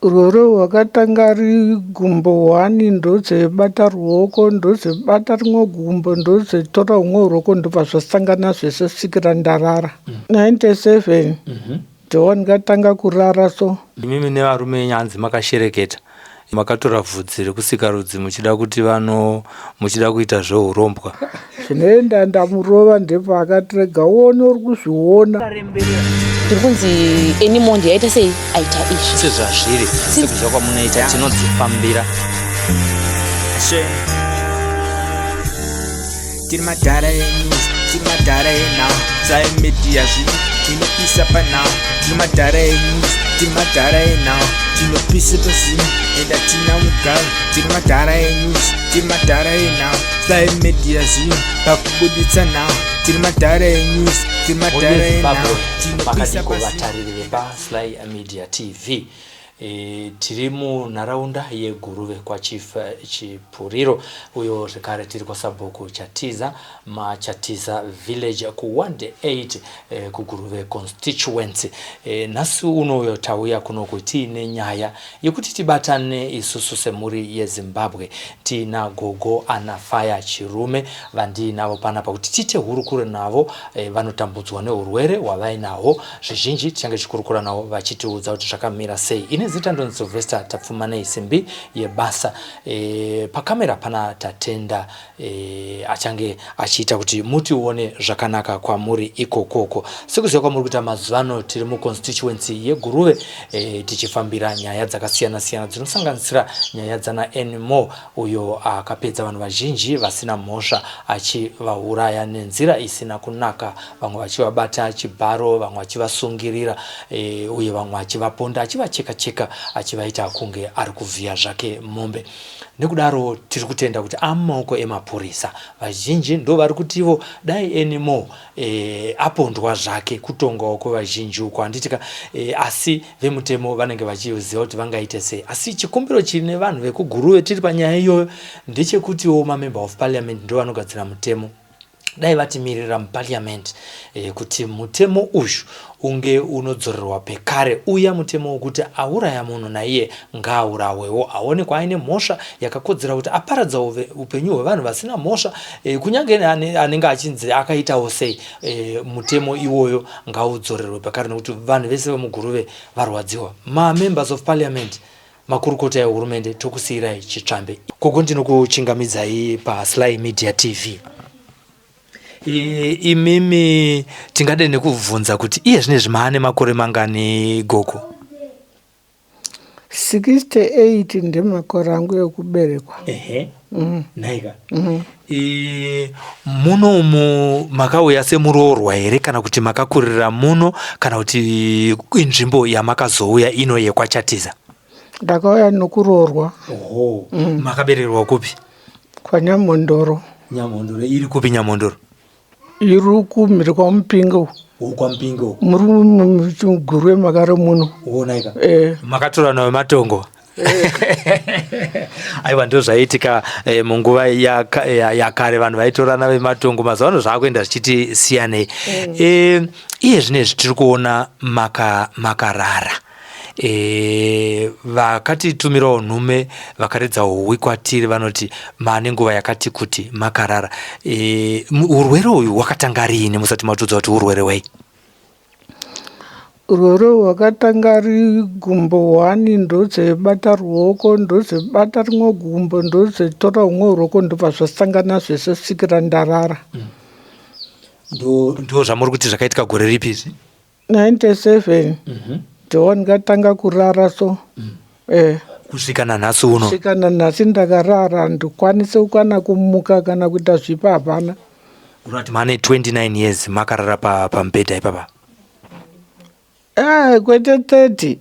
Rwere rwakatanga gumbo hwani ndodzebata ruoko ndodzebata rimwe gumbo ndodzetora rumwe ruoko ndobva zvasangana zvese svikira ndarara. 97 ndova ndikatanga kurara so. Imimi nevarume venyu hanzi makashereketa makatora vhudzi rekusikarudzi muchida kuti vano muchida kuita zveurombwa. Zvinoenda ndamurova ndepaakati rega uone uri kuzviona. Tiri kunzi Anymore ndiye aita sei aita izvi. Sezvazviri sekuziva kwamunoita tinodzifambira. Tiri madhara enews, tiri madhara enhau, Sly Media zvino tinopisa panhau. Tiri madhara enews, tiri madhara enhau, tinopisa pazino and hatina mugaru. Tiri madhara enews, tiri madhara enhau, Sly Media zvino pakubuditsa nhau. Tiri madhara enews, tiri madhara enhau, tinopisa Makadiko pazino. vatariri vepaSly Media TV. E, tiri munharaunda yeGuruve kwaChief Chipuriro uyo zvekare tiri kwasabhuku Chatiza maChatiza Village kuWard 8 e, kuGuruve constituency. E, nhasi unoyo tauya kunoku tiine nyaya yekuti tibatane isusu semhuri yeZimbabwe tiina gogo Anafaya Chirume vandiinavo panapa kuti tiite hurukuro navo e, vanotambudzwa neurwere hwavainahwo Zvizhinji tichange tichikurukura navo vachitiudza kuti zvakamira sei. Ini zita ndonzi Sylvester Tapfumanei Simbi yebasa. E, pakamera pana Tatenda e, achange achiita kuti mutione zvakanaka kwamuri ikokoko. Sekuziva kwamuri kuita mazuva ano tiri muconstituency yeGuruve e, tichifambira nyaya dzakasiyana siyana dzinosanganisira nyaya dzana Anymore uyo akapedza vanhu vazhinji vasina mhosva achivauraya nenzira isina kunaka, vamwe vachivabata chibharo, vamwe vachivasungirira e, uye vamwe achivaponda achivacheka-cheka achivaita kunge ari kuvhiya zvake mombe. Nekudaro tiri kutenda kuti amaoko emapurisa vazhinji ndo vari kutivo dai Anymore e, apondwa zvake kutongawo kwevazhinji uko handitika e, asi vemutemo vanenge vachiziva kuti vangaite sei asi chikumbiro chine vanhu vekuguruve tiri panyaya iyoyo ndechekutiwo mamember of parliament ndo vanogadzira mutemo dai vatimirira muparliament e, kuti mutemo uyu unge unodzorerwa pekare uya mutemo wekuti auraya munhu naiye ngaaurawewo aonekwa aine mhosva yakakodzera kuti aparadza upenyu hwevanhu vasina mhosva e, kunyange anenge achinzi akaitawo sei e, mutemo iwoyo ngaudzorerwe pakare nekuti vanhu vese vemuguruve varwadziwa. Mamembers of parliament makurukota ehurumende tokusiirai chitsvambe. Gogo ndinokuchingamidzai paSly Media TV. Imimi tingade nekubvunza kuti iye zvinezvi maane makore mangani gogo? 68 ndemakore angu ekuberekwa. Ehe. Nhaika. E, muno umu makauya semuroorwa here kana kuti makakurira muno kana kuti inzvimbo yamakazouya ino yekwaChatiza? Ndakauya nokuroorwa. Oho. Makabererwa kupi? KwaNyamhondoro. Nyamhondoro iri kupi Nyamhondoro? Iri kumhiri kwaMupinge uku. Uku kwaMupinge uku. Muri muGuruve makare muno. Uonaika. Eh. Makatora nawe matongo. Eh. Aiwa ndizvo zvaiitika eh, munguva yakare ya, ya vanhu vaitorana vematongo mazuva ano zvaakuenda zvichiti siyanei. Mm. Eh, iye zvinezvi tiri kuona makarara maka E, vakatitumirawo nhume vakaridza huwi kwatiri vanoti maane nguva yakati kuti makarara. E, urwere uyu hwakatanga riini musati matiudza kuti urwere hwei? Urwere hwakatanga ri gumbo hwani ndodzebata ruoko ndodzebata rimwe gumbo ndodzetora rumwe ruoko ndobva zvasangana zvese svikira ndarara. Mm. Ndo zvamuri kuti zvakaitika gore ripi izvi? 97 ndoo ndikatanga kurara so eh kusvika nanhasi uno kusvika nanhasi ndakarara handikwanise kana kumuka kana kuita zvipa hapana unoti mane 29 years makarara pamubhedha ipapa eh kwete 30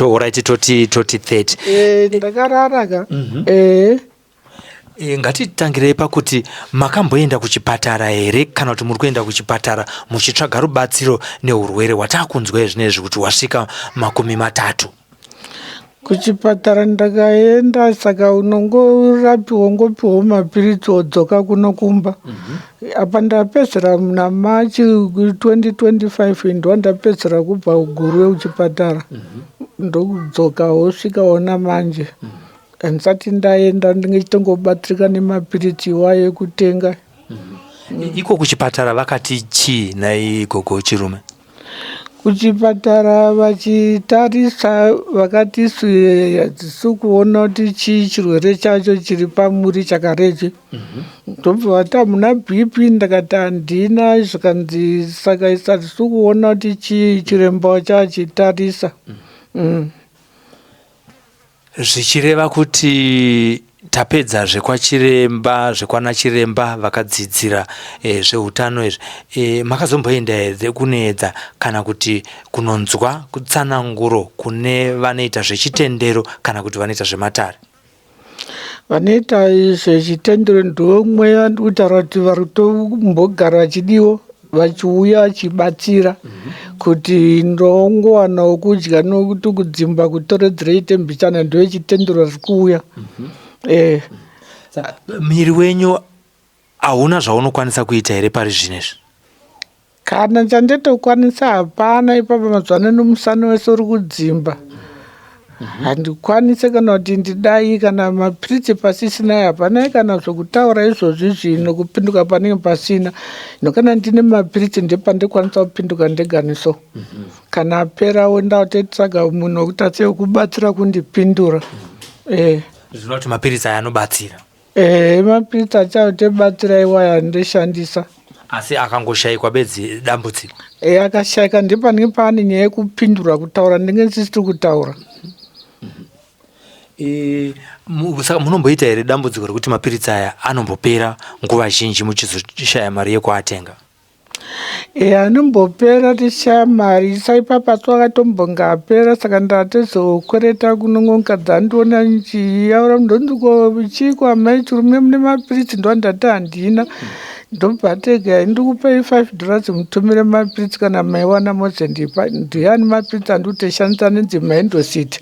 Alright toti toti 30 eh ndakarara ka eh E, ngatitangirei pakuti makamboenda kuchipatara here kana kuti muri kuenda kuchipatara muchitsvaga rubatsiro neurwere hwatakunzwa izvinezvi kuti hwasvika 30? Kuchipatara ndakaenda saka unongorapiwa ungopiwa mapiritsi wodzoka kuno kumba. Mm -hmm. Apa ndapedzera muna March 2025 ndo ndapedzera kubva Guruve kuchipatara. Mm -hmm. Ndokudzoka wosvika ona manje. Handisati ndaenda ndinge chitongobatsirika nemapiritsi iwayo ekutenga. Iko kuchipatara vakati chii nhai gogo Chirume? Kuchipatara vachitarisa vakati isu hadzisi kuona kuti chii chirwere chacho chiri pamuri chakarechi. Ndobva vati hamuna BP ndakati handina zvikanzi saka isu hatisi kuona kuti chii chiremba wacho achitarisa. Zvichireva kuti tapedza zvekwachiremba zvekwanachiremba vakadzidzira e, zveutano izvi e, makazomboenda here kunoedza kana kuti kunonzwa kutsananguro kune vanoita zvechitendero kana kuti vanoita zvematare? Vanoita zvechitendero ndomweya ndikutaura kuti vari kutombogara vachidiwo vachiuya vachibatsira kuti ndongowanawo kudya nokuti kudzimba kutoredzera ite mbichana ndoyechitendero vari kuuya eh. Miri wenyu hauna zvaunokwanisa kuita here pari zvino izvi? Kana chanditokwanisa hapana ipapa mazuva ano nomusana wese uri kudzimba. Handikwanise kana kuti ndidai kana mapiritsi pasisina hapanai kana zvokutaura izvozvi zvino kupinduka panenge pasina. Hino kana ndine mapiritsi ndepandikwanisa kupinduka ndegani so. Kana aperawo ndakutotsvaga munhu wekuti atse kubatsira kundipindura. Eh. Zvinova kuti mapiritsi aya anobatsira. Ehe mapiritsi achaotibatsira iwaya ndoshandisa. Asi akangoshaikwa bedzi dambudziko. E akashaika ndepanenge paane nyaya yekupindura kutaura ndinge ndisisiri kutaura. E, saka munomboita here dambudziko rekuti mapiritsi aya anombopera nguva zhinji muchizoshaya mari yekuatenga? Eya anombopera tichishaya mari saipapa so akatombonge apera saka ndatozokwereta kunongonka dzandiona ndichiyaura ndonzi ko chiiko amai chirume mune mapiritsi ndondati handina ndobva tega ndikupei 5 dollars mutumire mapiritsi kana maiwana mozondipa ndiyani mapiritsi andikutoshandisa anonzi maindositi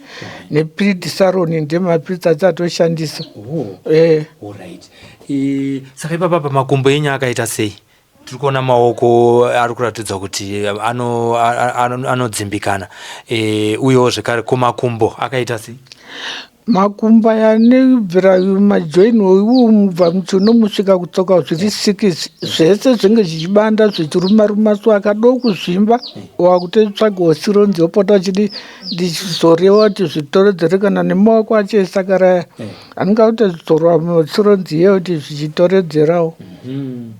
nepridisaroni ndiye mapiritsi acho atoshandisa oh. eh. E, saka ipapa pamakumbo enyu akaita sei Tiri kuona maoko ari kuratidza kuti anodzimbikana ano, ano e, uyewo zvekare ko makumbo akaita sei? Makumbo aya anobvira majoini ubva muchiuno musvika kutsoka zviri sikisi zvese zvinge zvichibanda zvichiruma ruma so akado kuzvimba wakutotsvagawo sironzi wopota uchidi ndichizorewa kuti zvitoredzere kana nemaoko acho esakaraya eh. anenge akutodzorwa sironzi iye kuti zvichitoredzerawo mm -hmm.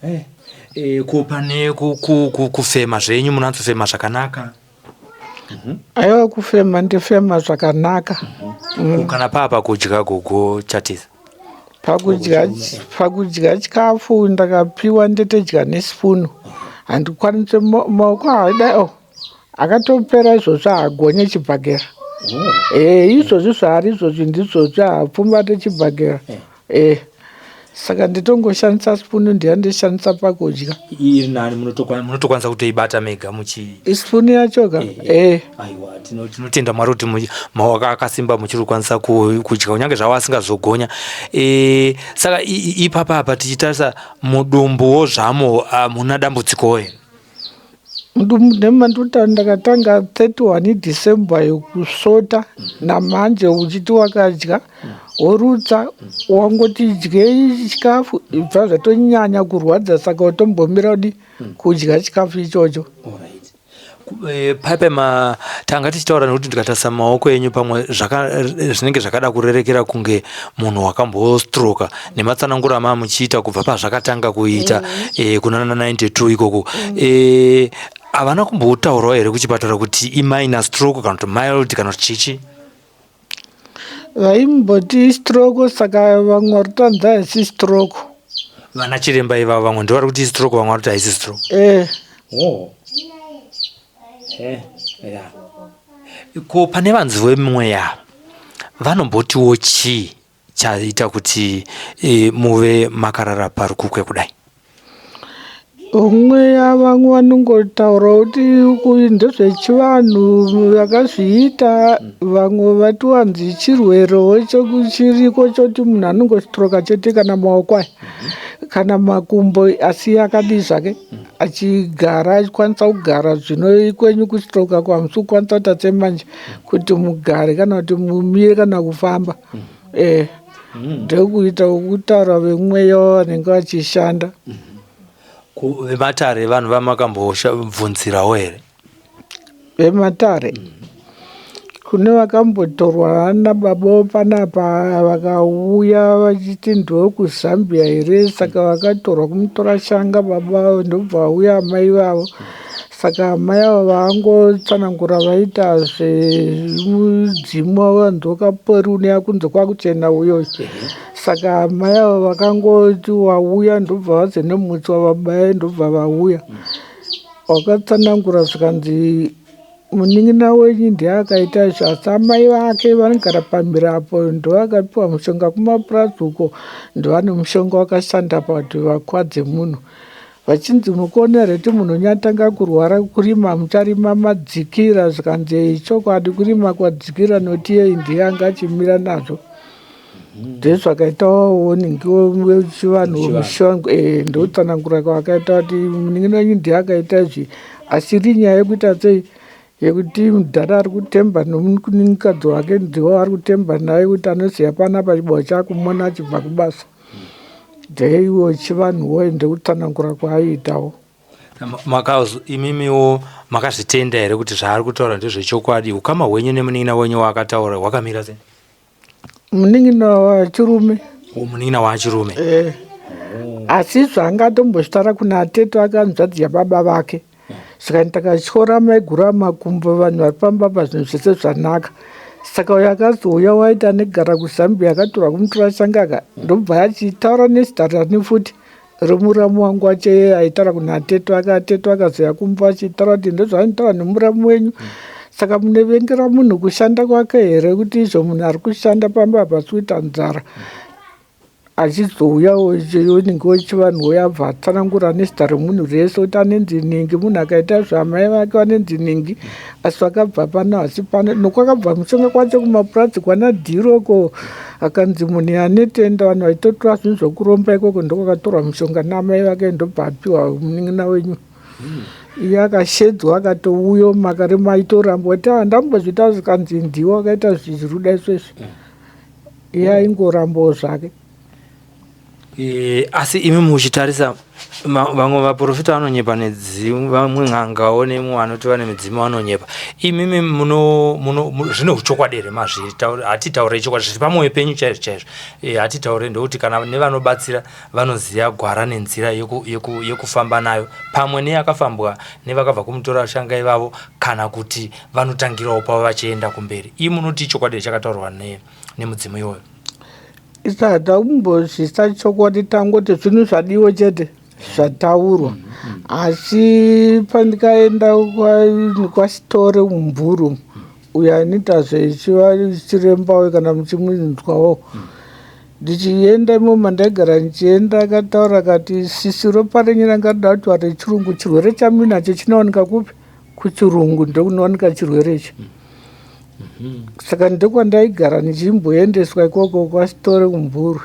eh, eh, ko pane kufema zvenyu munonatsofema zvakanaka mhm. Aiwa kufema ndifema zvakanaka mm -hmm. Kana paa pakudya gogo chatiza pakudya pakudya chikafu ndakapiwa ndetedya nesipunu handikwanise maoko haidai o oh. Akatopera izvozvo haagonye chibhakera. Oh. Eh, izvozvi zvaari izvozvi ndizvozvi haapfumbate chibhakera. Eh. eh. Saka nditongoshandisa spoon ndiya ndishandisa pakudya. Iri nani munotokwanisa kutoibata mega muchi. Spoon yacho ka? Eh. eh. Aiwa tinotenda Mwari kuti maoko akasimba muchiri kukwanisa kudya kunyange zvavo asingazogonya. Eh, saka ipapa apa tichitarisa mudumbuwo zvamo hamuna dambudziko here? Ndemandota ndakatanga 31 December yokusota namanje uchiti wakadya worutsa wangoti dyei chikafu ibva zvatonyanya kurwadza saka watombomira kudi kudya chikafu ichocho. Eh, paipai ma tanga tichitaura nekuti ndikatarisa maoko enyu pamwe zvinenge zvakada kurerekera kunge munhu wakambostroka nematsananguro amaa muchiita kubva pazvakatanga kuita mm. e, kunana 92 ikoko mm. e, havana kumbotaurawo here kuchipatara kuti iminor stroke kana kuti mild kana kuti chichi vaimboti stroke saka vamwe vari kutanzi haisi stroke vana chiremba ivavo vamwe ndivari kuti stroke vamwe vari kuti haisi stroke eh. oh. eh, yeah. Ko pane vanzi vemweya vanombotiwo chii chaita kuti e, muve makarara parukukwe kudai? Mweya vamwe vanongotaura kuti ndezvechivanhu vakazviita vamwe vati wanzi chirwerewo chiriko choti munhu anongostroka chete kana maoko aya kana makumbo asi akadii zvake. Achigara achikwanisa kugara zvino kwenyu kustroke kwamusi kukwanisa kuita semanje kuti mugare kana kuti mumire kana kufamba. Ndekuita kutaura vemweya vanenge vachishanda. Vematare vanhu vamakambobvunzirawo here? Vematare kune vakambotorwa nababa panapa vakauya vachiti ndokuzambia here, saka vakatorwa kumutora shanga baba, ndobva vauya amai vavo. Saka amai avo vangotsanangura vaita zvemudzimu vanzi wakaperune kunze kwakuchena uyoyo. Saka amai avo vakangoti wauya, ndobva vaze nemutsi wavabaya, ndobva vauya wakatsanangura, zvikanzi munin'ina wenyu ndiye akaita izvi, asi amai vake vanogara pamhiri apo ndovakapiwa mushonga kumapurazi uko, ndovane mushonga wakashanda pakuti vakwadze munhu. Vachinzi mukuona here kuti munhu unyatanga kurwara, kurima mucharima madzikira? Zvikanzi chokwadi, kurima kwadzikira nokuti iyei ndiye anga achimira nazvo. Ndezvakaitawo ningiwo chivanhu mushonga, ndotsanangura kwavakaita kuti munin'ina wenyu ndiye akaita izvi, asi iri nyaya yekuita sei yekuti mudhara ari kutemba nomunin'ikadzi wake, ndiwo ari kutemba naye kuti anoziva panapa chibowa chakumona achibva kubasa. Ndeiwo chivanhuwo, ndekutsanangura kwaaiitawo. Imimiwo makazvitenda here kuti zvaari kutaura ndezvechokwadi? Ukama hwenyu nemunin'ina wenyu waakataura hwakamira sei? Munin'ina wachirume. Munin'ina waachirume. Asi zvaangatombozvitaura kuna atete akanzvadzi yababa vake, saka ndakatyora maiguru makumbo, vanhu vari pamba pa zvinhu zvese zvanaka. Saka uyo akazouya waiti anegara kuZambia akatorwa kumutora shangaka, ndobva achitaura nezita rani futi remuramu wangu wacho aitaura kuna atete ake. Atete akazoya kumba achitaura kuti ndozvaanotaura nemuramu wenyu. Saka munevengera munhu kushanda kwake here, kuti izvo munhu ari kushanda pamba hapasi kuita nzara? Achizouya unenge wechivanhu uya, abva atsanangura nezita remunhu rese kuti anenzi ningi, munhu akaita zvamai vake vanenzi ningi, asi vakabva pano, asi pano nokwakabva mushonga kwacho kumapurazi kwana Dhiroko, akanzi munhu anetenda, vanhu vaitotora zvinhu zvokuromba ikoko, ndokwakatorwa mushonga namai vake, ndobva apiwa munin'ina wenyu. Iye akashedzwa akatouya makare maitoramba kuti handambozviita, zvikanzi ndiwo akaita zviri kuda izvezvi. Iye aingorambawo zvake. Asi imi muchitarisa vamwe vaprofita vanonyepa nedzimu, vamwe n'angawo nemwe vanoti vane midzimu vanonyepa, imimi zvine uchokwadi here mazviri? Hatitaurei chokwadi zviri pamwoyo penyu chaizvo chaizvo. Hatitaurei ndokuti kana nevanobatsira vanoziva gwara nenzira yekufamba nayo pamwe neyakafambwa nevakabva kumutora shanga ivavo, kana kuti vanotangirawo pavo vachienda kumberi. Ii munoti chokwadi chakataurwa nemudzimu iwoyo? Isada kumbozvisa chokwadi, tangoti zvinhu zvadiwa chete zvataurwa. Asi pandikaenda kwasitore mumvuru uyo anoita zvechiremba, kana muchimunzwawo, ndichienda imo mandaigara ndichienda, akataura akati sisi, ropa renyu ranga rida kuti rechirungu, chirwere chamuinacho chinowanika kupi? Kuchirungu ndokunowanika chirwere ichi. Saka ndokwandaigara ndichimboendeswa ikoko kwasitore kumvuru.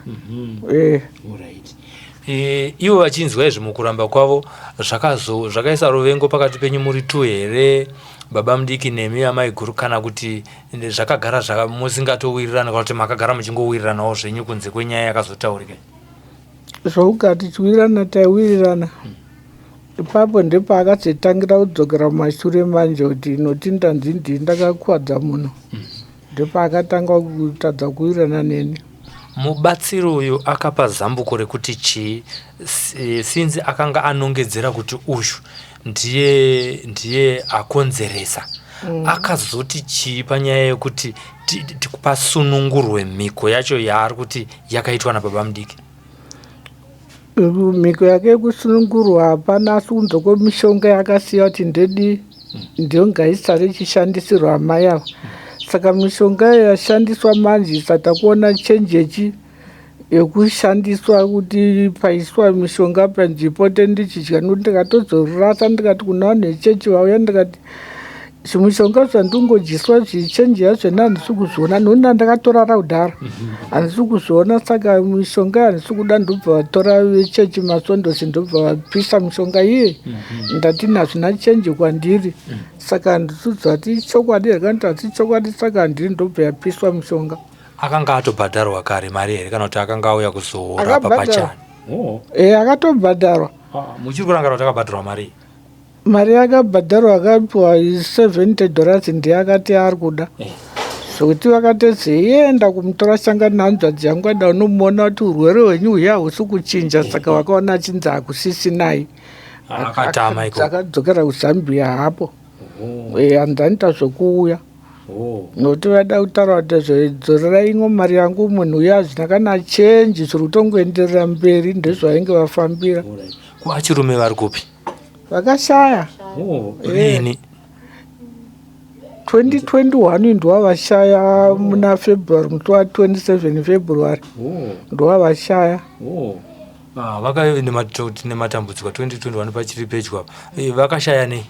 Ivo vachinzwa izvi mukuramba kwavo, zvakaisa ruvengo pakati penyu muri two here, baba mudiki nemi amai guru, kana kuti zvakagara musingatowirirana, kana kuti makagara muchingowiriranawo zvenyu kunze kwenyaya yakazotaurika? Zvokuga tichiwirirana, taiwirirana. Ipapo ndepaakazotangira kudzokera mumashure manje, kuti noti ndanzi ndii ndakakuvadza munhu, ndepaakatanga kutadza kuwirirana neni. Mubatsiri uyu akapa zambuko rekuti chii, sinzi akanga anongedzera kuti uyu ndiye akonzeresa? Akazoti chii panyaya yekuti pasunungurwe mhiko yacho yaari kuti yakaitwa nababa mudiki? Mhiko yake yekusunungurwa hapana, asi kunze kwemishonga yakasiya kuti ndedi ndiyo ngaisare ichishandisirwa amai ava. Saka mishonga iyo yashandiswa manje, isati kuona chenjechi yekushandiswa kuti paiswa mishonga panzipote ndichidya, nokuti ndikatozorasa, ndikati kuna vanhu vechechi vauya, ndikati Zvimushonga zvandingodyiswa zvichenji yazvona handisi kuzviona nokuti ndandakatorara kudhara handisi kuzviona saka mishonga handisi kuda ndobva vatora vechechi masondosi ndobva vapisa mishonga iye ndati hazvina chenji kwandiri saka handisi kuziva kuti ichokwadi here kana kuti hasi chokwadi saka handiri ndobva yapiswa mishonga. Akanga atobhadharwa kare mari here kana kuti akanga auya kuzorapa pachani? Oh. E, akatobhadharwa. Ah, muchiri kurangarira kuti akabhadharwa mari? Mari yakabhadharwa akapiwa 70 dollars ndiye akati ari kuda. Eh. Zvekuti vakatezi ienda kumutora shanga nehanzvadzi yangu aida unomuona kuti urwere hwenyu huya hausi kuchinja eh. saka vakaona achinzi hakusisinai. Akatama iko. Akadzokera kuZambia hapo. Oh. Eh, hanzi zvekuuya. Oh. Nokuti vaida kutaura kuti zvodzorerai imwe mari yangu munhu uya hazvina kana chenji zviri kutongoenderera mberi ndezvainge vafambira. Ko achirume vari kupi? Vakashaya. Oh, rini? 2021 ndowavashaya muna February musi wa 27 February. Oh. Ndowavashaya. Oh. Ah, vakave nematambudziko 2021 pachiri pedyo apa. Eh, vakashaya nei?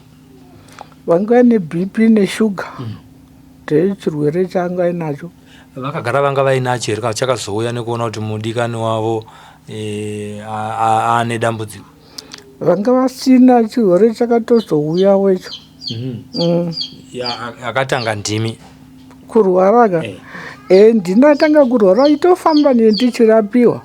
Vanga nebp neshuga ndechirwere chaanga ainacho. Vakagara vanga vainacho here kana chakazouya nekuona kuti mudikani wavo eh, aane dambudziko? Vanga vasina chirwere chakatozouyawo icho. Mm. Akatanga ndimi kurwara ka eh. E, ndinatanga kurwara itofamba ne ndichirapiwa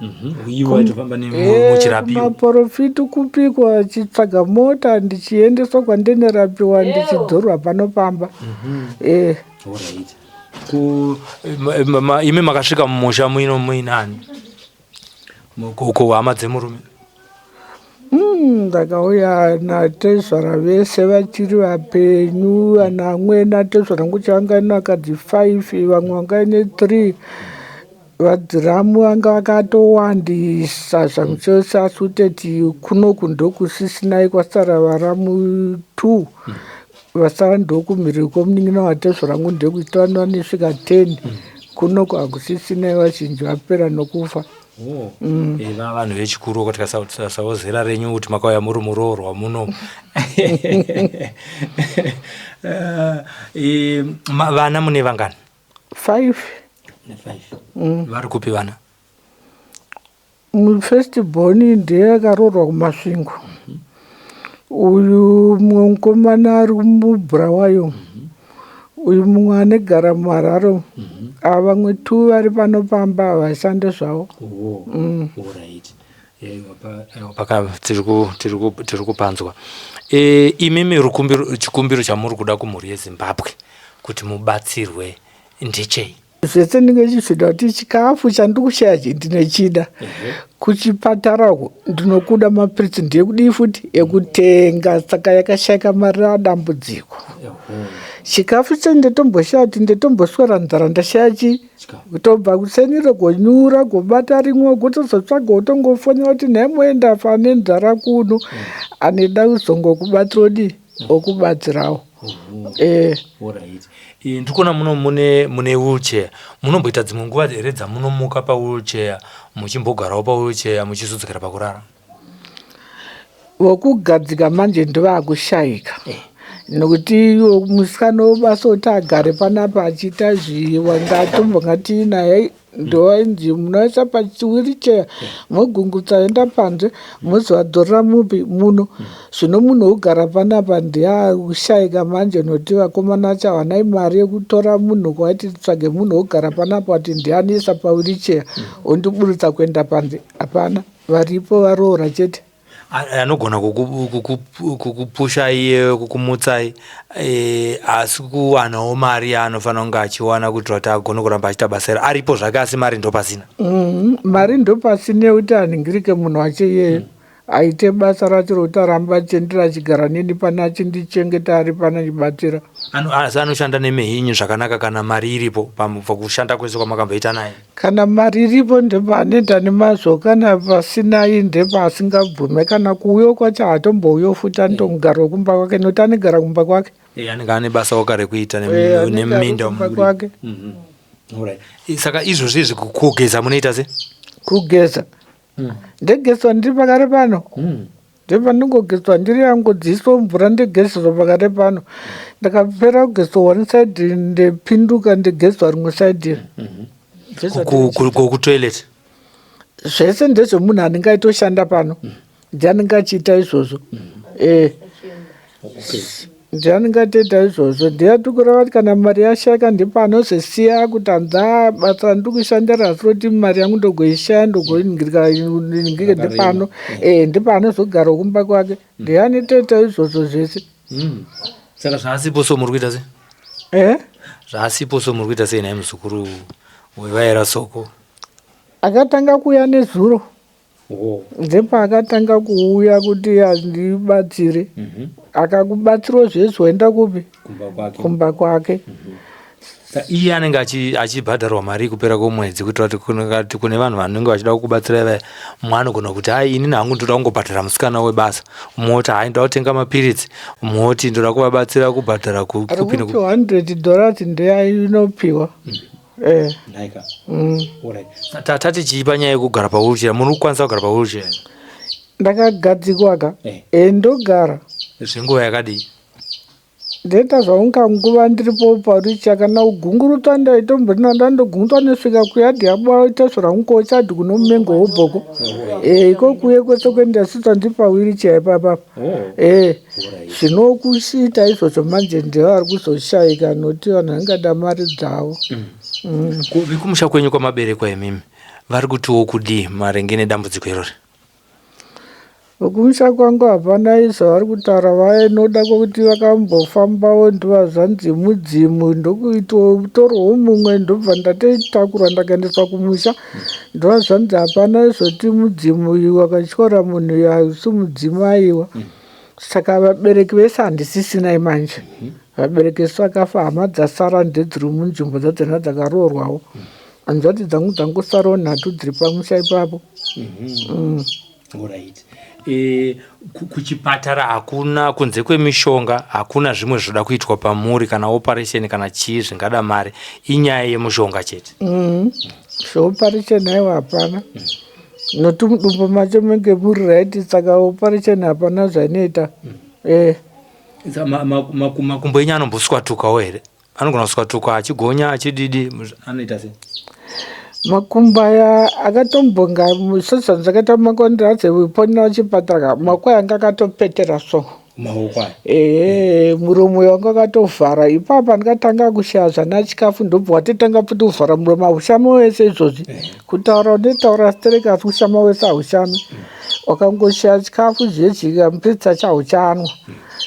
maporofiti kupikwa achitsvaga mota ndichiendeswa kwandinerapiwa ndichidzorwa pano pamba mm -hmm. e. Imi makasvika mumusha muino muinani kuhama dzemurume? Ndakauya natezvara vese vachiri vapenyu vana amwene atezvara vangu vanga ine vakadzi 5 vamwe vanga ine 3 vadziramu vanga vakatowandisa zvamuchose asi kutoti kunoku ndokusisinai kwasara varamu 2 vasara ndokumhiri kwomunin'ina watezvara vangu ndekuti vanosvika 10 kunoku hakusisinai vazhinji vapera nokufa. Oh. Eh, vanhu vechikuru ko tikasawo zera renyu kuti makauya muri muroorwa muno. Eh, eh, vana mune vangani? 5. Vari kupi vana? First born ndiye akaroorwa kuMasvingo. Uyu mumwe mukomana ari muBulawayo. Uyu mumwe anegara muHarare. Ava vamwe 2 vari pano pamba havashande zvavo. Tiri kupanzwa. E, imimi chikumbiro chamuri kuda kumhuri yeZimbabwe kuti mubatsirwe ndechei? Zvese ndinge ndichizvida kuti chikafu chandiri kushaya ichi ndinochida. Kuchipatara uko ndinokuda mapiritsi ndekudii futi ekutenga saka yakashaika mari radambudziko. Chikafu cho ndotomboshaya kuti ndotomboswera nzara ndashaya chii kutobva kuseni gonyura gobata rimwe gotozotsvaga wotongofonera kuti nhai moenda fa nenzara kuno aneda kuzongokubatsira odii okubatsirawo. Eh. Eh, ndikuona muno mune mune wheelchair munomboita dzimwe nguva here dzamunomuka pawheelchair muchimbogarawo pawheelchair muchizodzokera pakurara? Vokugadzika manje ndovakushaika eh. Nokuti musikana webasa kuti agare panapa achiita zviwa ngatombongati naye ndovainzi munoisa pawheelchair mogungutsa enda panze mozovadzorera mupi muno zvino munhu wogara panapa ndiakushaika manje nokuti vakomana vacho havanai mari yekutora munhu kwaiti tsvage munhu wogara panapa kuti ndianiisa pawheelchair ondiburitsa kuenda panze hapana varipo varoora chete. Anogona kukupushai kukumutsai eh, asi kuwanawo mari yaanofanira kunge achiwana kuitira kuti agone kuramba achiita basa iro aripo zvake asi mari ndopasina. Mari ndopasina yekuti aningirike munhu wacho iyeyo aite basa racho rokuti arambe achiendera achigara neni pano achindichengeta ari pano achibatsira. Asi anoshanda nemehinyu zvakanaka kana mari iripo pakushanda kwese kwamakamboita naye? Kana mari iripo ndepaanoenda nemazvo kana pasina iyi ndepaasingabvume kana kuuya kwacho haatombouyo futi anotongogarawo kumba kwake nokuti anogara kumba kwake. Eh, anenge ane basa woka rekuita neminda kumba kwake. Saka izvozvi izvi kugeza munoita se? Kugeza ndegezwa ndiri pakare pano. Ndepandingogezwa ndiri yangu dziso mvura ndigezeswa pakati pano. Ndakapera kugezwa one side ndepinduka ndigezwa rimwe side. Kutoilet? Zvese ndezvemunhu anenge aitoshanda pano. Ndiye anenge achiita izvozvo. Eh. Ndiye anenge atoita izvozvo. Ndiye atikureva kuti kana mari yashaika ndipo anozosiya kuti hanzi ah, basa randiri kushandira hasi roti mari yangu ndogoishaya ndogoingirika ndipano. Eh, ndipo anozogara kumba kwake. Ndiye anotoita izvozvo zvese. Saka zvaasipo so muri kuita sei? Eh? Zvaasipo so muri kuita sei nhai muzukuru wevaera Soko? Akatanga kuuya nezuro. Ndepaakatanga kuuya kuti andibatsire. Akakubatsirawo zvese waenda kupi? Kumba kwake. Iye anenge achibhadharwa mari kupera kwemwedzi kuitira kuti kune vanhu vanenge vachida kukubatsirai vaya, mumwe anogona kuti hai inini hangu ndoda kungobhadhara musikana webasa, mumwe oti hai ndoda kutenga mapiritsi, mumwe oti ndoda kuvabatsira kubhadhara kupi nekupi. $100 dollars ndeyainopiwa. Eh. Nhaika. Alright. Tati chii panyaya yekugara pawheelchair? Muri kukwanisa kugara pawheelchair? Ndakagadzikwa ka. Eh. Eh, ndogara. Zvenguva yakadii? Ndoita zvaunga nguva ndiripo pawheelchair kana kugungurutwa ndaitombona ndandogungurutwa nesvika kuyadhi yabaita zvarangukochadhi kunomengo hobhoko. Eh, iko kuye kwese kuenda sitsa ndiri pawheelchair ipapa. Eh. Zvinokuita izvozvo manje ndevari kuzoshaika nokuti vanhu vangada mari dzavo. Vekumusha kwenyu kwamaberekwa imimi vari kutiwo kudii maringe nedambudziko irori? Vekumusha kwangu hapana izvo vari kutaura vainoda kwekuti vakambofambawo ndovazvanzi mudzimu ndokutorwawo mumwe ndobva ndatoitakurwa ndakaendeswa kumusha ndovazvanzi hapana izvoti mudzimu uyu wakatyora munhu uyu hausi mudzimu aiwa. Saka vabereki vese handisisinai manje. Vabereki vese vakafa hama dzasara ndedziri munzvimbo dzadzona dzakaroorwawo. Hanzvadzi dzangu dzangosarawo nhatu dziri pamusha ipapo. Alright. E, kuchipatara hakuna kunze kwemishonga hakuna zvimwe zvinoda kuitwa pamuri kana operation kana chii zvingada mari, inyaya yemushonga chete. Zveoperation aiwa hapana. Nokuti mudumbu macho menge muri right saka operation hapana zvainoita. Eh. Makumbo enyu anomboswatukawo here? Anogona kuswatuka achigonya achididi, anoita sei? Makumbo aya akatombonga sezvandakaita makondradze ponera chipatara maoko anga akatopetera so. Maoko aya. Ehe, muromo wanga wakatovhara ipapa ndikatanga kushaya zvana chikafu ndobva watotanga futi kuvhara muromo haushami wese izvozvi. Kutaura unotaura stereki asi kushama wese haushami. Wakangoshaya chikafu zvedyi mupedza chauchanwa.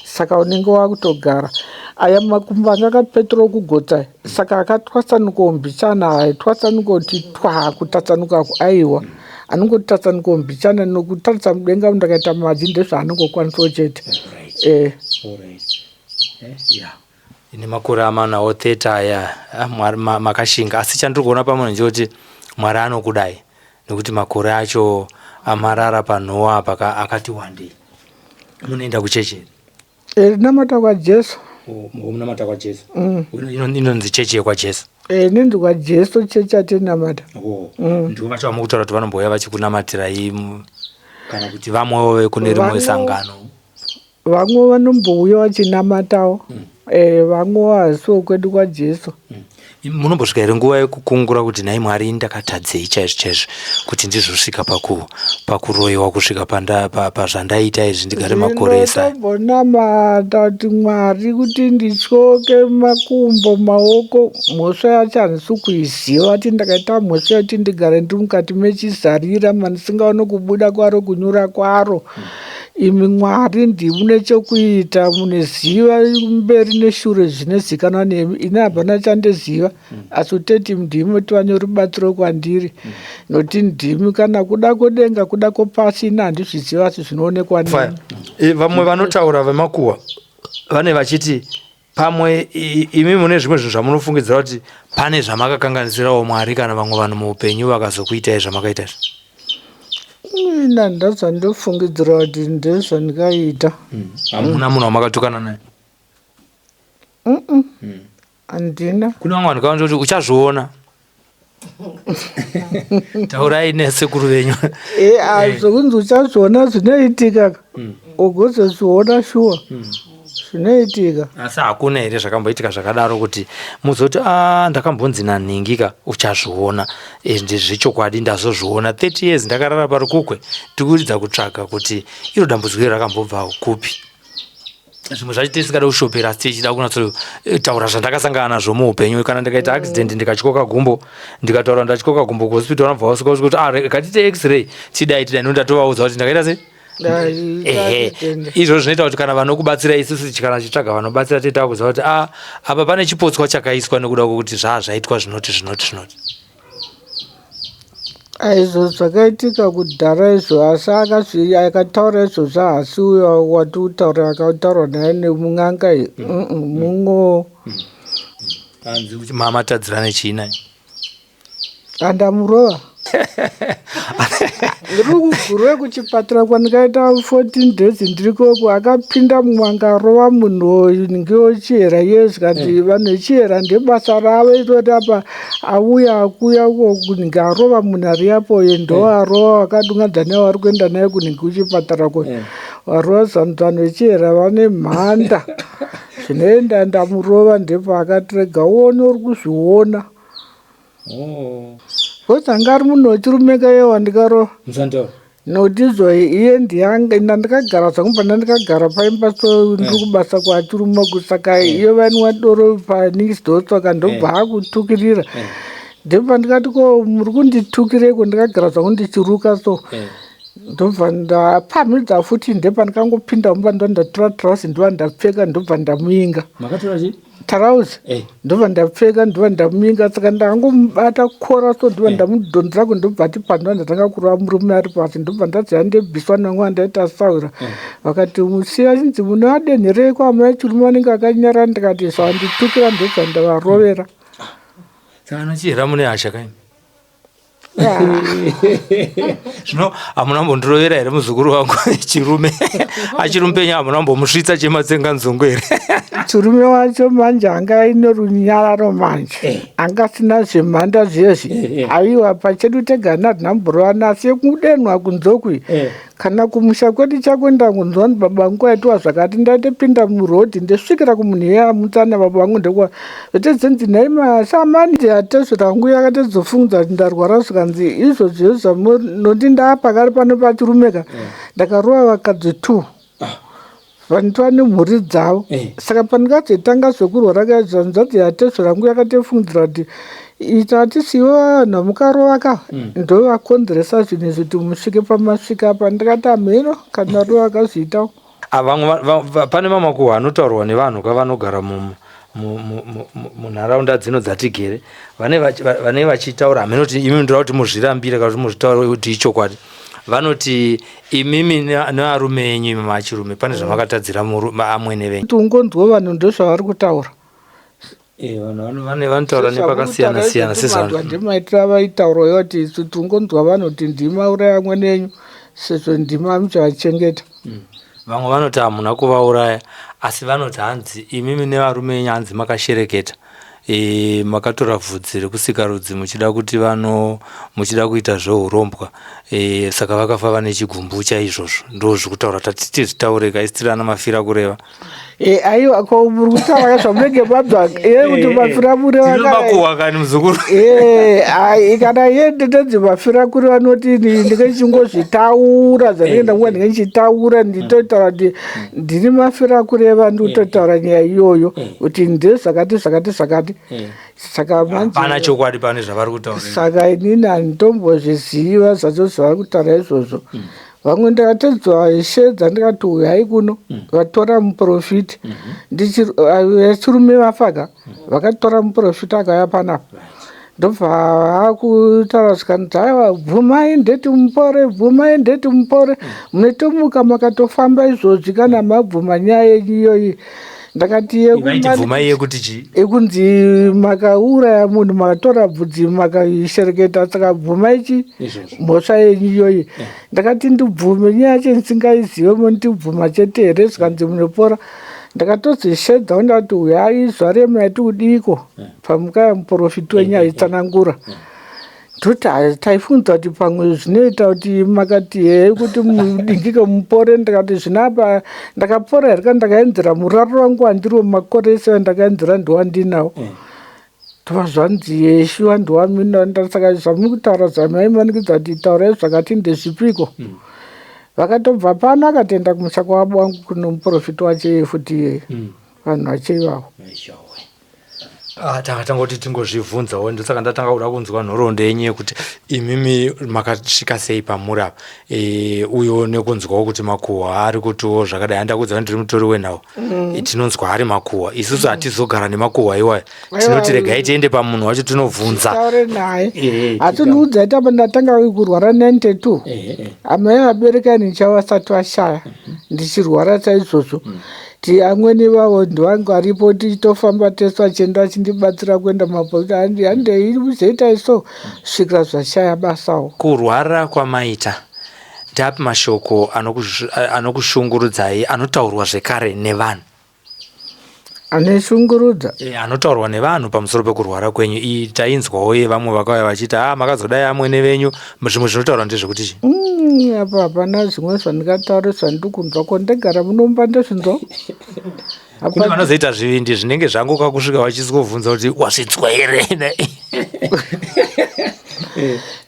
Saka unenge wakutogara. Aya makumbo anga akapeterawo kugotsa saka akatwasanukawo mbichana aitwasanuka kuti twa kutatsanuka aiwa. Anongotatsanukawo mbichana nokutarisa mudenga ndakaita madzi ndezvaanongokwanisawo chete. Eh. Yeah. Ine makore amanawo 30 aya Mwari makashinga asi chandiri kuona pamwe ndechekuti Mwari anokudai nekuti makore acho amarara panhowa apa akati wandei. Munoenda kuchechi here? Eh, namata kwaJesu. Munamata kwaJesu. Inonzi chechi yekwaJesu. Eh, inonzi kwaJesu chechi atinamata. Ndivo vacho vamukutaura kuti vanombouya vachikunamatirai kana kuti vamwewo vekune rimwe sangano. Vamwe vanombouya vachinamatawo. Eh, vamwe hasiwo kwedu kwaJesu. Munombosvika here nguva yekukungura kuti nhai Mwari ndakatadzei chaizvo chaizvo kuti ndizosvika pakuroyiwa kusvika pazvandaita izvi ndigare makore ese aya? Ndinotombonamata kuti Mwari kuti ndityoke makumbo maoko mhosva yacho handisi kuiziva kuti ndakaita mhosva yekuti ndigare ndiri mukati mechizarira mandisingaoni kubuda kwaro kunyura kwaro. Imi Mwari ndimune chokuita muneziva mberi neshure zvinozikanwa nemi ini hapana chandoziva asi kutoti ndimi tivane rubatsiro kwandiri nokuti ndimi kana kuda kwedenga kuda kwepasi ini handizviziva asi zvinoonekwa nemi. Vamwe vanotaura vemakuhwa vane vachiti pamwe imi mune zvimwe zvinhu zvamunofungidzira kuti pane zvamakakanganisirawo Mwari kana vamwe vanhu muupenyu vakazokuitai zvamakaita izvi. Ina ndazvandofungidzira kuti ndezvandikaita. Hamuna munhu wamakatukana naye? Handina. Kune vamwe vanhu kavanoti uchazviona. Taurai nesekuru venyu. E, ah, eh. Zvokunzi uchazviona zvinoitika ugozozviona shuwa zvinoitika. Asi hakuna here zvakamboitika zvakadaro kuti muzoti a ah, ndakambonzi nanhingi ka uchazviona ende zvechokwadi ndazozviona 30 years ndakarara parukukwe tikuridza kutsvaga kuti iro dambudziko iro rakambobva kupi. Zvimwe zvacho tisingada kushopera asi tichida kunyatsotaura zvandakasangana nazvo muupenyu. Kana ndikaita accident ndikatyoka gumbo, ndikataura ndatyoka gumbo kuhospital, vanobva vasvika kuti ah, ngatite x-ray tidai tidai, nokuti ndatovaudza kuti ndakaita sei. Ehe, izvozvo zvinoita kuti kana vanokubatsira isusu kana tichitsvaga vanobatsira toita kuziva kuti ah, apa pane chipotswa chakaiswa nekuda kwekuti zvaa zvaitwa zvinoti zvinoti zvinoti. Izvo zvakaitika kudhara izvo asi akazvi akataura izvozvo haasi uyo wati kutaura akataurwa naye nemun'anga iyi mumwewo. Hanzi kuti mamatadzirane chii naye? Andamurova. Ndiri kuGuruve kuchipatara kwandikaita 14 days ndirikoko akapinda mumwe angarova munhu uyu ngeochihera iye zvikanzi eh. vanhu vechihera ndebasa ravo irori apa auya akuya uko kunenge arova munhu ari apo uye ndo eh. arova vakadungadza naye vari kuenda naye kunenge kuchipatara ko eh. varova zvanhu vanhu vechihera vane mhanda zvinoenda ndamurova ndepaakati rega uone uri kuzviona Oh. Because anga ari munhu wechirume ka iye wandikarova. Musantaura. Nokuti izvo iye ndiyange ndandikagara zvangu pandandikagara paimba so ndiri kubasa kwachirume ku saka iyo vainwa doro panext door saka ndobva akutukirira. Ndobva ndikati ko muri kunditukireiko ndakagara zvangu ndichiruka so. Ndobva ndapamhidza futi ndepandikangopinda mumba ndondatora trouse ndobva ndapfeka ndobva ndamuinga. Makatora chii? Tarauzi eh. Ndobva ndapfeka ndobva ndamuinga saka ndangomubata kora so ndobva eh. ndamudhonzera ku ndobva ati pano ndatanga kurova murume ari pasi ndobva ndazi andebviswa namwe andaita saura eh. Vakati musiya chinzi munoadenherei kwamai chirume vanenge vakanyara ndikati zvanditukira ndobva ndavarovera. Saka anochihera mune hasha kaini? Zvino hamuna mbondirovera here muzukuru wangu chirume achiri mupenyu hamuna mbomusvitsa chematsenga nzungu here? Chirume wacho manje anga aine runyararo manje eh. Anga asina zvemhanda zvezvi eh, eh. Aiwa pachedu tega hatina mborovana asi yekudenwa kunzokwi Kana kumusha kwedu chako ndangonzwa kuti baba vangu kwaitiwa zvakati ndaitopinda muroad ndosvikira kumunhu iye amutsana baba vangu ndokwa zvotedzenzi nhai masamani atezvera vangu yakatozofungudza kuti ndarwara zvikanzi izvozvo zvamunoti ndaapakari pano pachirumeka ndakarova vakadzi two ah. Vanotova nemhuri dzavo eh. Saka pandikazotanga zvekurwara kaizvo hanzvadzi yatezvara yangu yakatofungidzira kuti ita hatisiwo vanhu vamukarova ka mm. ndovakonzeresa zvinhu izvi kuti musvike pamasvika apa ndikati hamheno kana rova akazviitawo. Ah, vamwe pane mamakuhwa anotaurwa nevanhu ka vanogara munharaunda dzino dzatigere vane vachitaura hameno kuti imi ndoda kuti muzvirambire kana kuti muzvitaure kuti ichokwadi vanoti imimi nevarume enyu imi machirume pane zvamakatadzira amwene venyu. Kuti ungonzwa vanhu ndozvavari kutaura. Eh, vanhu vanotaura nepakasiyana siyana sezvanhu. Ndimaitira avaitaura yoti isu tingonzwa vanhu kuti ndima uraya amwene enyu sezvo ndima muchavachengeta. Mm. Vamwe vanoti hamuna kuvauraya asi vanoti hanzi imimi nevarume enyu hanzi makashereketa. E, makatora bvudzi rekusikarudzi muchida kuti vano muchida kuita zveurombwa e, saka vakafa vane chigumbu chaizvozvo ndo zvekutaura tati tizvitaure kaisi tiri ana mafira kureva. E, aiwa ko muri kutaura zvamunenge mabva e kuti eh, mafira kureva makuhwa kani muzukuru e ai kana iye ndinonzi mafira kureva noti ndinenge ndichingozvitaura zvandinenge ndanguva ndinenge ndichitaura nditotaura kuti ndini mafira kureva ndikutotaura nyaya iyoyo kuti ndezvakati zvakati zvakati saka manje chokwadi pane zvavari kutaura saka inini handitombozviziva zvacho zvavari kutaura izvozvo mm. Vamwe ndakatedzwa shedza ndikati uyai kuno mm. vatora muprofiti mm -hmm. vachirume vafaka mm. vakatora muprofiti akauya panapa ndobva akutaura zvikanzi aiwa bvumai ndeti mupore bvumai ndeti mupore mm. munotomuka makatofamba izvozvi kana mabvuma nyaya yenyu iyoyi ndakati yekubvumai yekuti chii yekunzi makauraya munhu makatora bvudzi makaishereketa saka bvumai chi mhosva yenyu iyoyi eh. Ndakati ndibvume nyaya yacho ndisingaizive mondibvuma chete here zvikanzi munopora ndakatozishedzawo ndati uyai zuva remaiti kudiko eh. pamukaya muprofiti wenyu eh, aitsanangura. Toti taifunza kuti pamwe zvinoita kuti makati hee kuti mudingike mupore. Ndikati zvino apa ndakapora here kana ndakaenzera muraro wangu wandiriwo makore ese andakaenzera ndowandinawo. Tova zvanzi yeshuwa ndowamina. Saka zvamuri kutaura zvamaimanikidza kuti taurai zvakati ndezvipiko. Vakatobva pano akatoenda kumusha kwavo wangu kunomuprofita wacho iye futi iyeye. Vanhu vacho ivavo. Ah, tanga tangoti tingozvibvunzawo, ndosaka ndatanga kuda kunzwa nhoroondo yenyu yekuti imimi makasvika sei pamuri apa. Uyo nekunzwawo kuti makuhwa ari kutiwo zvakadai, handakuudza kuti ndiri mutori wenhau. Tinonzwa ari makuhwa, isusu hatizogara nemakuhwa iwayo, tinoti regai tiende pamunhu wacho tinobvunza. Taure naye. Asi ndiudza tapa ndatanga kurwara 92, amai vabereka nicha vasati vashaya, ndichirwara saizvozvo. Ti amweni vavo ndivangu aripo, tichitofamba tese, vachienda vachindibatsira kuenda mapostori, handei uzoitai so svikira zvashaya basawo. Kurwara kwamaita, ndapi mashoko anokushungurudzai anotaurwa zvekare nevanhu? Aneshungurudza? Anotaurwa nevanhu pamusoro pekurwara kwenyu. Iyi tainzwawo yevamwe vakauya vachiti, a makazodai amwene venyu. Zvimwe zvinotaurwa ndezvekuti chii? Apa hapana zvimwe zvandingataure zvandiri kunzwa, ko ndegara munomba ndezvinzwa. Kune vanozoita zvivindi zvinenge zvangoka kusvika vachisvobvunza kuti wasvitswa here?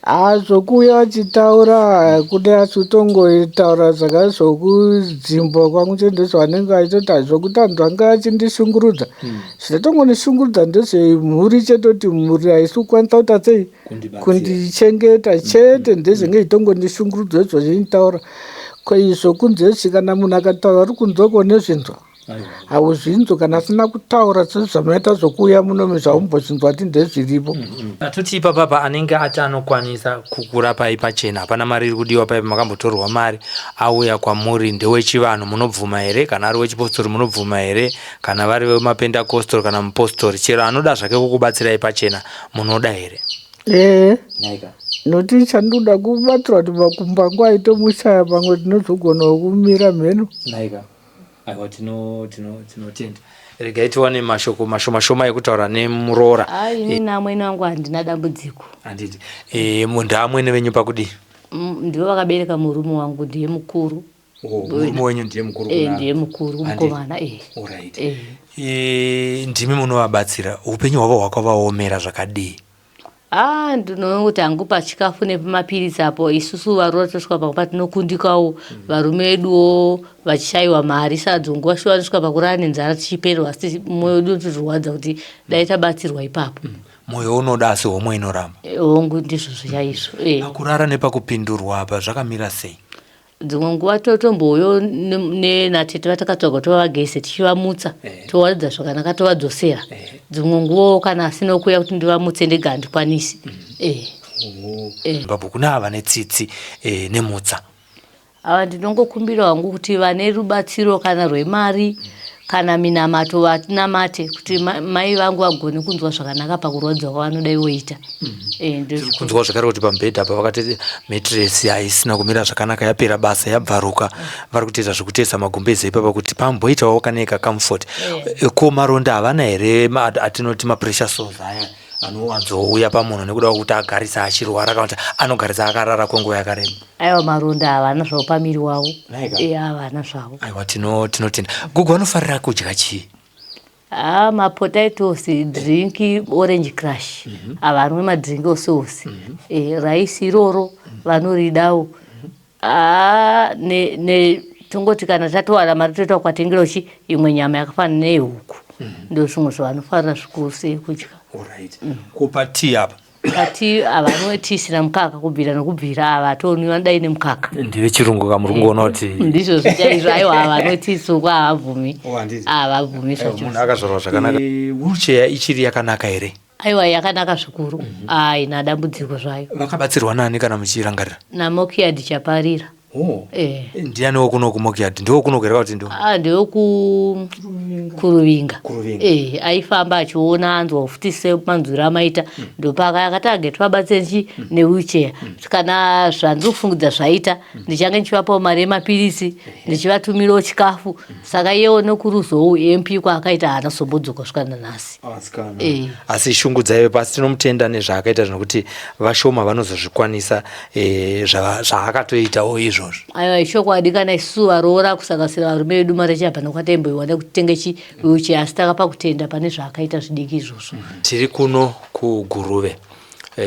Ha, zvokuuya vachitaura kune, asi kutongotaura zvakazokudzimbwa kwangu chete ndezvavanenge vachitoti zvokuti vanhu vanga vachindishungurudza. Zvinotongondishungurudza ndezvemhuri chete, kuti mhuri haisi kukwanisa kuita sei kundichengeta chete, ndezvenge zvitongondishungurudza izvo zvachinditaura. Ko izvo kunze, kana munhu akataura ari kunzoko nezvinzwa hauzvinzwi, kana asina kutaura sezvamaita zvokuuya munomi zvaumbozvinzwa kuti ndezviripo. Atoti ipapapa anenge ati anokwanisa kukurapai pachena, hapana mari iri kudiwa paipa, makambotorwa mari, auya kwamuri ndewechivanhu, munobvuma here? Kana ari wechipostori, munobvuma here? Kana vari vemapendacostal kana mupostori, chero anoda zvake kukubatsirai pachena, munoda here? Ee, nokuti chandoda kubatsirwa kuti makumbo angu aite mushaya, pamwe tinozogonawo kumira mheno. Naika, aiwa, tinotenda. Regai tiwane mashoko mashoma shoma ekutaura nemuroora. Ai, ini namwene wangu handina dambudziko. Handiti munhu amwene venyu pakudii? Ndivo vakabereka murume wangu, ndiye mukuru. Murume wenyu ndiye mukuru? Ndiye mukuru mukomana. Alright. Ndimi munovabatsira, upenyu hwavo hwakavaomera zvakadii? Ah, ndinoti hangu pachikafu nepamapiritsi apo, isusu varoora tosvika pamwe patinokundikawo, varume veduwo vachishayiwa mari, saka dzonguva shuwa vanosvika pakurara nenzara tichipererwa, asi mwoyo wedu unotorwadza kuti dai tabatsirwa ipapo. Mwoyo unoda asi homwe inoramba. Hongu, ndizvozvo chaizvo. Pakurara nepakupindurwa apa zvakamira sei? Dzimwe nguva totombouyo natete vatakatsvaga tovavagese, tichivamutsa, towaridza zvakanaka, tovadzosera. Dzimwe nguvawo kana asina kuuya kuti ndivamutse ndega handikwanisi. Zimbabwe kune ava netsitsi nemutsa. Ava ndinongokumbira hangu kuti vane rubatsiro kana rwemari kana minamato vatinamate kuti mai vangu vagone kunzwa zvakanaka pakurwadziwa kwavanodai voita. Kunzwa zvakare kuti pamubhedha apa vakati metiresi haisina kumira zvakanaka, yapera basa, yabvaruka. Vari kutoita zvekutesa magumbezi ipapa kuti pamboitawo kaneka comfort. Ko maronda havana here, atinoti mapressure sores aya anowanzouya pamunhu nekuda kwekuti agarisa achirwara kana kuti anogarisa akarara kwenguva yakareba? Aiwa, maronda havana zvavo pamiri wavo. Havana zvavo. Aiwa, tinotenda. Gogo vanofarira kudya chii? Ha, mapotatoes, drink Orange Crush. Havanwe madrink ose ose. Raisi iroro vanoridawo. Ha, ne tongoti kana tatowana mari toita kukatengera chi imwe nyama yakafanana neyehuku. Ndo zvimwe zvavanofarira zvikuru sei kudya. Alright. Kupa tea apa? Ati havanwe tii isina mukaka, kubvira nokubvira havatonwi, vanodai nemukaka. Ndevechirungu kamuri kungoona kuti Ndizvo zvichaizvo. Aiwa, havanwe tii tsvuku, havabvumi. Havabvumi zvachose. Munhu akazvarwa zvakanaka. Wheelchair ichiri yakanaka here? Aiwa, yakanaka zvikuru, haina dambudziko zvayo. Vakabatsirwa nani kana muchirangarira? NaMokiad Chaparira. Oh. Eh. Ndiani wokuno kuMokyard? Ndiwo kuno here kuti ndo? Ah, ndewoku Kuruvinga. Kuruvinga. Eh, aifamba achiona anzwa futi semanzwiro amaita ndopaka akati age tivabatsire chi newheelchair. Kana zvandiri kufungidza zvaita, ndichange ndichivapawo mari yemapirisi, ndichivatumirawo chikafu. Saka iyewo nekuruzowo MP kwaakaita haana kuzombodzoka kusvika nanhasi. Eh. Asi shungu dzaive pasi. Tinomutenda nezvaakaita, zvinokuti vashoma vanozozvikwanisa zvaakatoitawo izvozvo. Aiwa, ichokwadi. Kana isusu varoora, kusanganisira varume vedu, mari chabva nokwatemboiwana kutenge chi wheelchair, asi takapa kutenda pane zvaakaita zvidiki izvozvo. Tiri kuno kuGuruve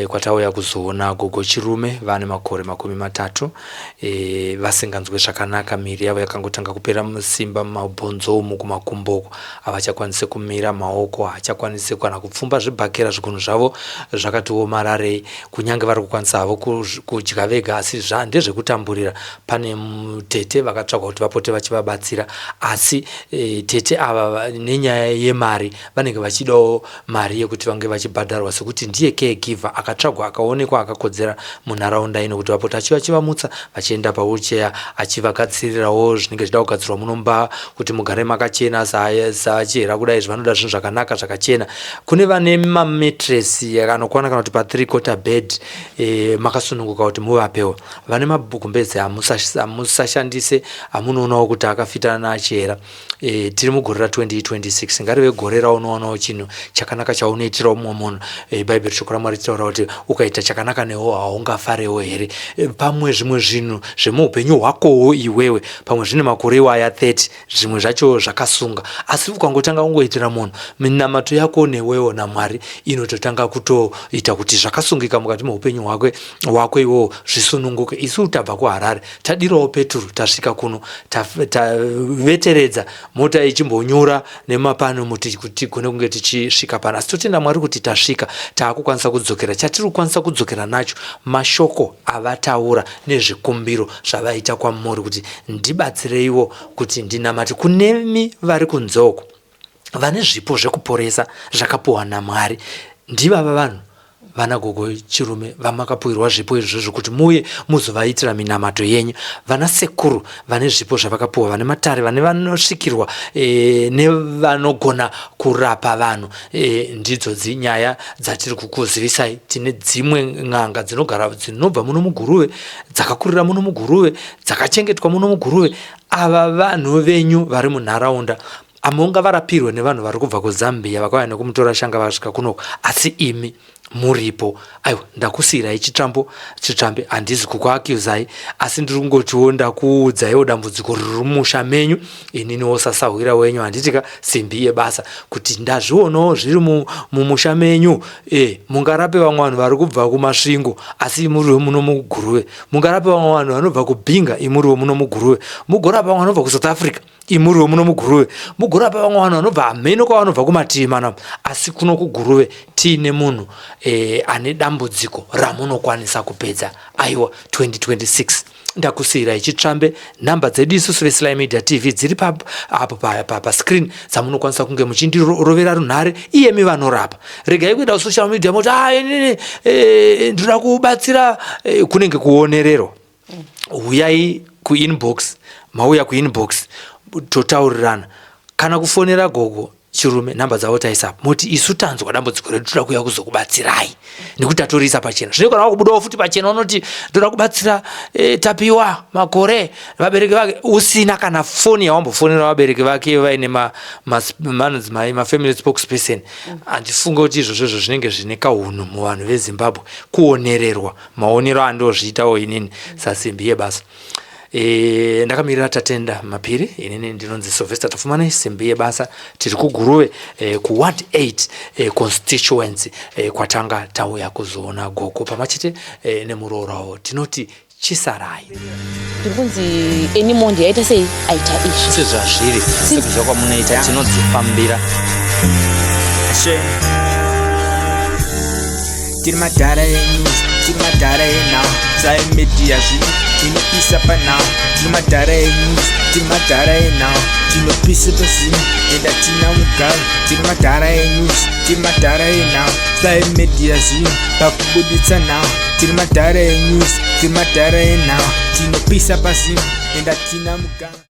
kwatauya kuzoona gogo Chirume vane makore 30, vasinganzwe zvakanaka. Miri yavo yakangotanga kupera simba mumabhonzo umu, kumakumbo uku havachakwanisi kumira, maoko haachakwanisi kana kupfumba zvibhakera, zvigunhu zvavo zvakatiomararei. Kunyange vari kukwanisa havo kudya vega, asi ndezvekutamburira. Pane tete vakatsvagwa kuti vapote vachivabatsira, asi tete ava nenyaya yemari vanenge vachidawo mari yekuti vange vachibhadharwa, sekuti ndiye caregiver akatsvagwa, akaonekwa akakodzera munharaunda ino kuti vapote achivamutsa vachienda pawheelchair, achivagadzirirawo zvinenge zvichida kugadzirwa munomba kuti mugare makachena. Sachihera kudai zvavanoda zvinhu zvakanaka zvakachena. Kune vane mamattress anokwana kana kuti pa3 quarter bed, makasununguka kuti muvapewo. Vane magumbezi amusashandise, amunoonawo kuti akafitana naachihera. Tiri mugore ra2026, ngarive gore raunowanawo chinhu chakanaka chaunoitirawo mumwe munhu. Bhaibheri, shoko raMwari ritaura kuti ukaita chakanaka newo haungafarewo here? Pamwe zvimwe zvinhu zvemuupenyu hwakowo iwewe, pamwe zvine makore iwaya 30, zvimwe zvacho zvakasunga, asi ukangotanga kungoitira munhu, minamato yako newewo naMwari inototanga kutoita kuti zvakasungika mukati meupenyu hwakwe wako iwowo zvisununguke. Isu tabva kuHarare, tadirawo peturu, tasvika kuno, taveteredza mota ichimbonyura nemapano muti kuti tigone kunge tichisvika pano, asi totenda Mwari kuti tasvika, taakukwanisa kudzokera. Chatiri kukwanisa kudzokera nacho mashoko avataura nezvikumbiro zvavaita kwamuri kuti ndibatsireiwo kuti ndinamate kunemi vari kunzoko vane zvipo zvekuporesa zvakapuhwa naMwari. Ndivava vanhu vana gogo Chirume vamakapuhirwa zvipo izvozvo kuti muuye muzovaitira minamato yenyu. Vana sekuru vane zvipo zvavakapuhwa, vane matare, vane vanosvikirwa nevanogona kurapa vanhu. Ndidzo dzinyaya dzatiri kukuzivisai. Tine dzimwe n'anga dzinogara, dzinobva muno muGuruve, dzakakurira muno muGuruve, dzakachengetwa muno muGuruve. Ava vanhu venyu vari munharaunda amunga varapirwe nevanhu vari kubva kuZambia vakauya nekumutora shanga vasvika kunoko, asi imi muripo. Aiwa, ndakusiyirai chitsvambo chitsvambe. Handizi kukuaccusai, asi ndiri kungotiwo ndakuudzaiwo dambudziko riri mumusha menyu. Ininiwo sasahwira wenyu, handitika simbi yebasa, kuti ndazvionawo zviri mumusha menyu. Mungarape vamwe vanhu vari kubva kuMasvingo, asi imuriwo muno muGuruve. Mungarape vamwe vanhu vanobva kuBinga, imuriwo muno muGuruve. Mugorapa vamwe vanobva kuSouth Africa, imuriwo muno muGuruve. Mugorapa vamwe vanhu vanobva hameno kwavanobva kumativi mana, asi kuno kuGuruve tiine munhu ane dambudziko ramunokwanisa kupedza. Aiwa, 2026 ndakusiyirai chitsvambe. Nhamba dzedu isusu veSly Media TV dziri apo pascreen dzamunokwanisa kunge muchindirovera runhare. Iyemi vanorapa, regai kuenda kusocial media moti a inini ndinoda kubatsira. Kunenge kuonererwa. Uyai kuinbox. Mauya kuinbox, totaurirana, kana kufonera gogo Chirume, nhamba dzavo taisapo, moti isu tanzwa dambudziko redu, toda kuuya kuzokubatsirai nekuti tatoriisa pachena. Zvino kana wakubudawo futi pachena unoti ndoda kubatsira Tapiwa Makore, vabereki vake, usina kana foni yawambofonera vabereki vake vaine manonzi mafamily spokesperson, handifunge kuti izvozvo zvinenge zvine kahunhu muvanhu veZimbabwe, kuonererwa. Maonero andozviitawo inini sasimbi yebasa. Ndakamirira Tatenda Mapiri. Inini ndinonzi Sylvester Tafumane, simbi yebasa. Tiri kuGuruve, kuward 8 constituency, kwatanga tauya kuzoona gogo pamwe chete nemuroora. Tinoti chisarai. Ndiri kunzi Anymore yaita sei, aita izvi. Sezvazviri, sekuziva kwamunoita, tinodzifambira. Shame. Tiri madhara enews, tiri madhara enhau. Sly Media zvino tinopisa panhau. Tiri madhara enews, tiri madhara enhau, tinopisa pazino enda tina mugaro. Tiri madhara enews, tiri madhara enhau. Sly Media zvino pakubuditsa nhau. Tiri madhara enews, tiri madhara enhau, tinopisa pazimu enda tina muganga.